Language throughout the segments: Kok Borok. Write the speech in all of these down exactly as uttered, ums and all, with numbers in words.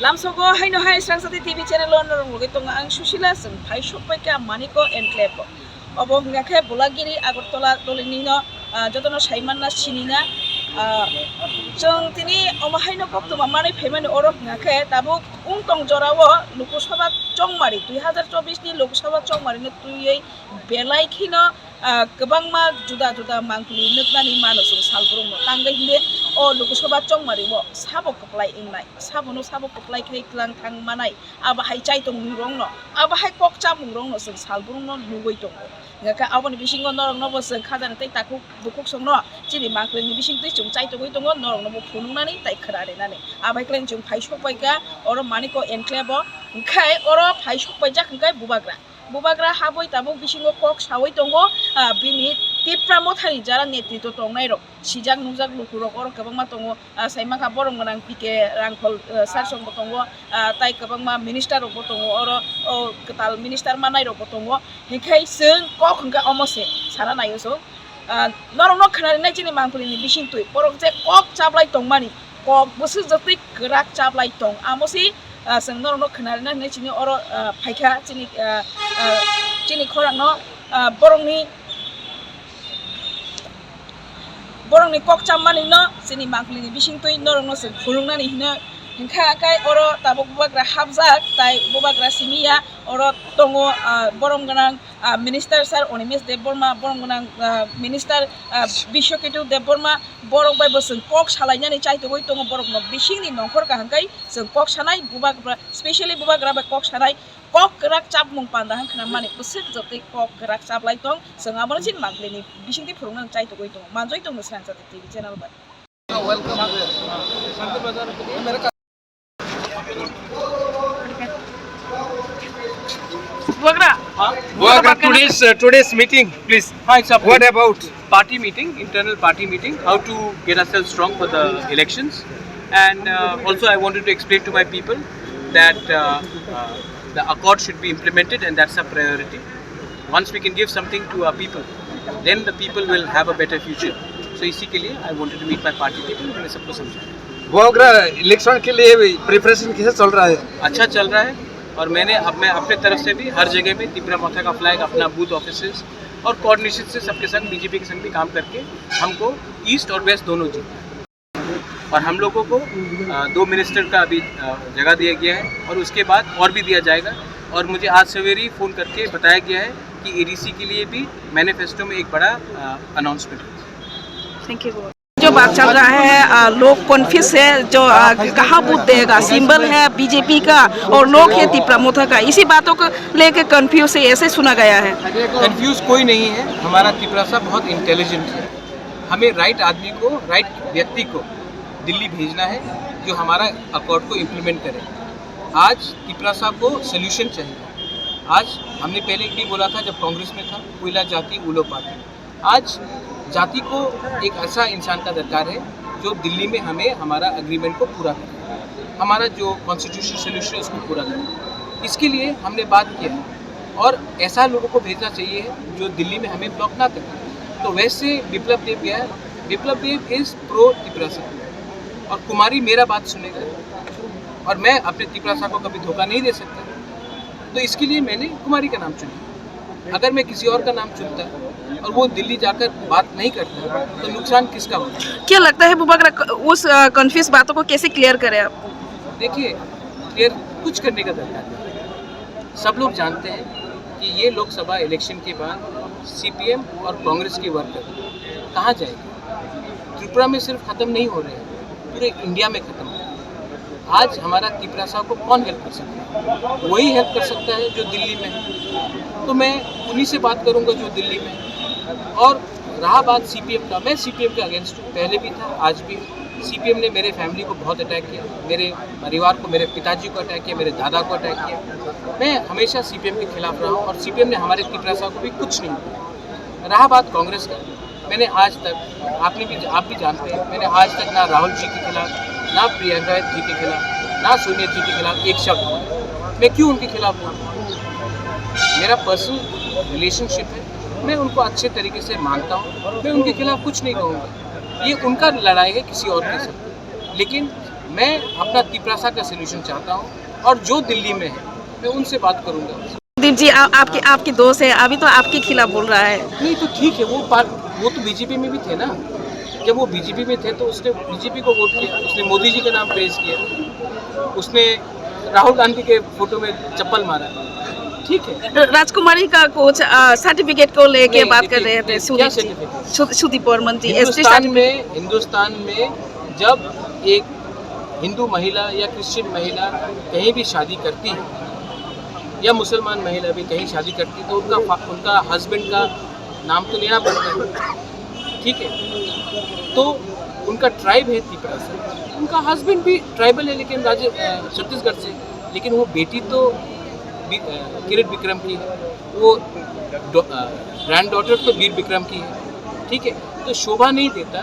Lamsogo haino hai Srangsati T V channel o norok logoi tongo ang Susila, chwng phai sokpai kha Maniko Enclave o. Obo hwnkha khe Bolagiri Agartala dolini no, ah, jotono saimanna sinina. Ah, chwng tini omo haino koktwma manwi phaimani oro hwnkha khe tabuk wng tong jorao Lok Sabha chongmari, dui hazar chobbish ni Lok Sabha chongmari no twiwi belai kheno, ah, kwbangma juda juda mangpili nuknani mano chwng salbrumno. Tangwi hwnde o Lok Sabha chongmari o sabo kwplai wngnai, sabono sabo kwplai khai tlang thang manai, abo hai chaitongrokno, abo hai kok chamungrokno chwng salbrumno nugwi tongo. Hwnkhe aboni bisingo norokno bo chwng khajani tei takhuk bukhuk songno chini mangpilini bisingtwi chwng chaitogwi tongo, norokno bo phunuknani tei khwna rinani. Abai khlai chwng phai sokpai kha oro Maniko Enclave o, hwnkhe oro phai sokpaijak hwnkhe Bubagra. Bubagra habwi tabuk bisingo kok sawi tongo, ah, bini Tipra Mothani jara netritw tongnairok. Sijak nukjak lukurok oro kwbangma tongo, ah, sai mankha borom gwnang P K Rangkhol, ah, sarsong bo tongo, ah, tai kwbangma minister rok bo tongo oro, o kwtal minister manai rok bo tongo, hinkhe chwng kok hwnkhe omo se sana naio chwng, ah, norokno khwna rinai chini mangpilini bisingtwi borok je kok chaplai tongmani, kok bwswk jotwi kwrak chaplai tong amo se, ah, chwng norokno khwna rina hinwi chini oro, ah, phaikha chini, ah, ah, chini khorangno, ah, borokni, borokni kok chammanino chini mangpilini bisingtwi norokno chwng phunuknani hino. Hwnkha khe oro tabuk Bubagra hapjak, tai Bubagra simi ya, oro tongo, ah, borom gwnang, ah, minister sir Animesh Debbarma, borom gwnang, ah, minister, ah, Biswaketu Debbarma, borok bai bo chwng kok salainani chaitogwi tongo, borokno bisingni nongkhor kaham kai chwng kok sanai, Bubagra, specially Bubagra bai kok sanai, kok kwrak chapmung panda hwn khna mani bwswk jotwi kok kwrak chaplai tong, chwng abono chini mangpilini bisingtwi phwrwngna chaitogwi tongo, manjoi tongo Srangsati T V channel bai. Bubagra. Bubagra, today's, uh, today's meeting, please. Hi, sir. What about? Party meeting, internal party meeting, how to get ourselves strong for the elections. And, uh, also I wanted to explain to my people that, uh, uh, the accord should be implemented and that's a priority. Once we can give something to our people, then the people will have a better future. So इसी के लिए I wanted to meet my party people, मैंने सबको समझाया। बुबाग्रा, इलेक्शन के लिए प्रिपरेशन कैसे चल रहा है? अच्छा चल रहा है। और मैंने, अब मैं अपने तरफ से भी हर जगह में तिपरा मोथा का फ्लैग, अपना बूथ ऑफिसेज और कोऑर्डिनेशन से सबके संग, बीजेपी के संग भी काम करके हमको ईस्ट और वेस्ट दोनों जीतना है। और हम लोगों को, अ, दो मिनिस्टर का अभी, अ, जगह दिया गया है और उसके बाद और भी दिया जाएगा। और मुझे आज सवेरे ही फ़ोन करके बताया गया है कि एडीसी के लिए भी मैनिफेस्टो में एक बड़ा, अ, अनाउंसमेंट है। Thank you. जो बात चल रहा है, अ, लोग कन्फ्यूज है, जो, अ, कहाँ वोट देगा, सिंबल है बीजेपी का और लोग है तिपरा मोथा का, इसी बातों को लेके कन्फ्यूज है, ऐसे सुना गया है। कंफ्यूज कोई नहीं है, हमारा तिपरासा बहुत इंटेलिजेंट है। हमें राइट आदमी को, राइट व्यक्ति को दिल्ली भेजना है, जो हमारा अकॉर्ड को इम्प्लीमेंट करे। आज तिपरासा को सोल्यूशन चाहिए। आज हमने पहले भी बोला था, जब कांग्रेस में था, कोयला जाति उलो पार्टी। आज जाति को एक ऐसा इंसान का दरकार है, जो दिल्ली में हमें हमारा एग्रीमेंट को पूरा करे, हमारा जो कॉन्स्टिट्यूशन सोल्यूशन है, उसको पूरा करे। इसके लिए हमने बात किया है। और ऐसा लोगों को भेजना चाहिए, जो दिल्ली में हमें ब्लॉक ना करे। तो वैसे विप्लव देव गया है। विप्लव देव इज प्रो तिपरासा। और कुमारी मेरा बात सुनेगा। और मैं अपने तिपरासा को कभी धोखा नहीं दे सकता। तो इसके लिए मैंने कुमारी का नाम चुना। अगर मैं किसी और का नाम चुनता और वो दिल्ली जाकर बात नहीं करता, तो नुकसान किसका होता? क्या लगता है बुबाग्रा क-, उस, अ, कन्फ्यूज बातों को कैसे क्लियर करें आप? देखिए, क्लियर कुछ करने का दरकार नहीं। सब लोग जानते हैं कि ये लोकसभा इलेक्शन के बाद सीपीएम और कांग्रेस के वर्कर कहाँ जाएंगे। त्रिपुरा में सिर्फ ख़त्म नहीं हो रहे हैं, पूरे इंडिया में ख़त्म हो रहे हैं। आज हमारा तिपरासा को कौन हेल्प कर सकता है? वही हेल्प कर सकता है जो दिल्ली में है। तो मैं उन्हीं से बात करूंगा जो दिल्ली में है। और रहा बात सीपीएम का, मैं सीपीएम के अगेंस्ट हूँ, पहले भी था, आज भी हूँ। सीपीएम ने मेरे फैमिली को बहुत अटैक किया, मेरे परिवार को, मेरे पिताजी को अटैक किया, मेरे दादा को अटैक किया। मैं हमेशा सीपीएम के खिलाफ रहा हूँ और सीपीएम ने हमारे तिपरासा को भी कुछ नहीं किया। रहा बात कांग्रेस का, मैंने आज तक, आपने भी, आप भी जानते हैं, मैंने आज तक ना राहुल जी के खिलाफ, ना प्रियंका जी के खिलाफ, ना सोनिया जी के खिलाफ एक शब्द बोला। मैं क्यों उनके खिलाफ बोलूँ? मेरा पर्सनल रिलेशनशिप है, मैं उनको अच्छे तरीके से मानता हूँ, मैं उनके खिलाफ कुछ नहीं कहूँगा। ये उनका लड़ाई है किसी और के साथ, लेकिन मैं अपना तिपरासा का सोल्यूशन चाहता हूँ और जो दिल्ली में है, मैं उनसे बात करूँगा। दीप जी, आ, आपके, आपके दोस्त है, अभी तो आपके खिलाफ बोल रहा है। नहीं तो ठीक है, वो पार-, वो तो बीजेपी में भी थे ना। जब वो बीजेपी में थे तो उसने बीजेपी को वोट किया, उसने मोदी जी का नाम प्रेज किया, उसने राहुल गांधी के फोटो में चप्पल मारा। ठीक है। तो राजकुमारी का कुछ, अ, सर्टिफिकेट को लेके नहीं, बात कर देखिए, रहे थे, क्या सुदीप जी। सर्टिफिकेट? सु-, सुदीप बर्मन जी, एसटी हिंदुस्तान सर्टिफिकेट। में, हिंदुस्तान में जब एक हिंदू महिला या क्रिश्चियन महिला कहीं भी शादी करती है या मुसलमान महिला भी कहीं शादी करती है तो उनका फा-, उनका हस्बैंड का नाम तो लेना पड़ता है, ठीक है? तो उनका ट्राइब है तिपरासा, उनका हस्बैंड भी ट्राइबल है लेकिन राज-, अ, छत्तीसगढ़ से, लेकिन वो बेटी तो बि-, अ, किरण विक्रम की है, वो डॉ-, अ, ग्रैंड डॉटर तो वीर विक्रम की है, ठीक है? तो शोभा नहीं देता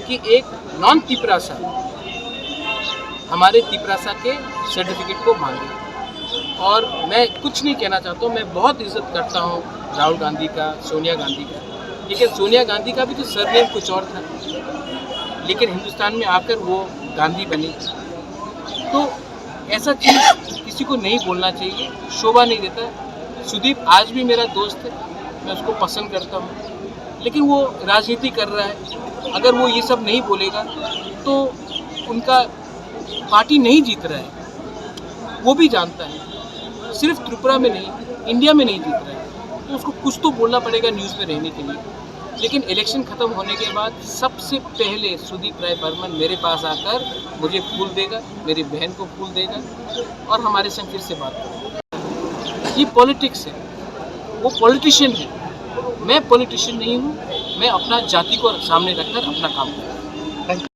कि एक नॉन तिपरासा हमारे तिपरासा के सर्टिफिकेट को मांगे। और मैं कुछ नहीं कहना चाहता हूँ, मैं बहुत इज्जत करता हूँ राहुल गांधी का, सोनिया गांधी का, लेकिन सोनिया गांधी का भी तो सरनेम कुछ और था, लेकिन हिंदुस्तान में आकर वो गांधी बनी। तो ऐसा चीज़ किसी को नहीं बोलना चाहिए, शोभा नहीं देता। सुदीप आज भी मेरा दोस्त है, मैं उसको पसंद करता हूँ, लेकिन वो राजनीति कर रहा है। अगर वो ये सब नहीं बोलेगा तो उनका पार्टी नहीं जीत रहा है, वो भी जानता है। सिर्फ त्रिपुरा में नहीं, इंडिया में नहीं जीत रहा है, तो उसको कुछ तो बोलना पड़ेगा न्यूज़ में रहने के लिए। लेकिन इलेक्शन ख़त्म होने के बाद सबसे पहले सुदीप राय बर्मन मेरे पास आकर मुझे फूल देगा, मेरी बहन को फूल देगा और हमारे संग फिर से बात करेगा। ये पॉलिटिक्स है, वो पॉलिटिशियन है, मैं पॉलिटिशियन नहीं हूँ। मैं अपना जाति को सामने रखकर अपना काम करूँ।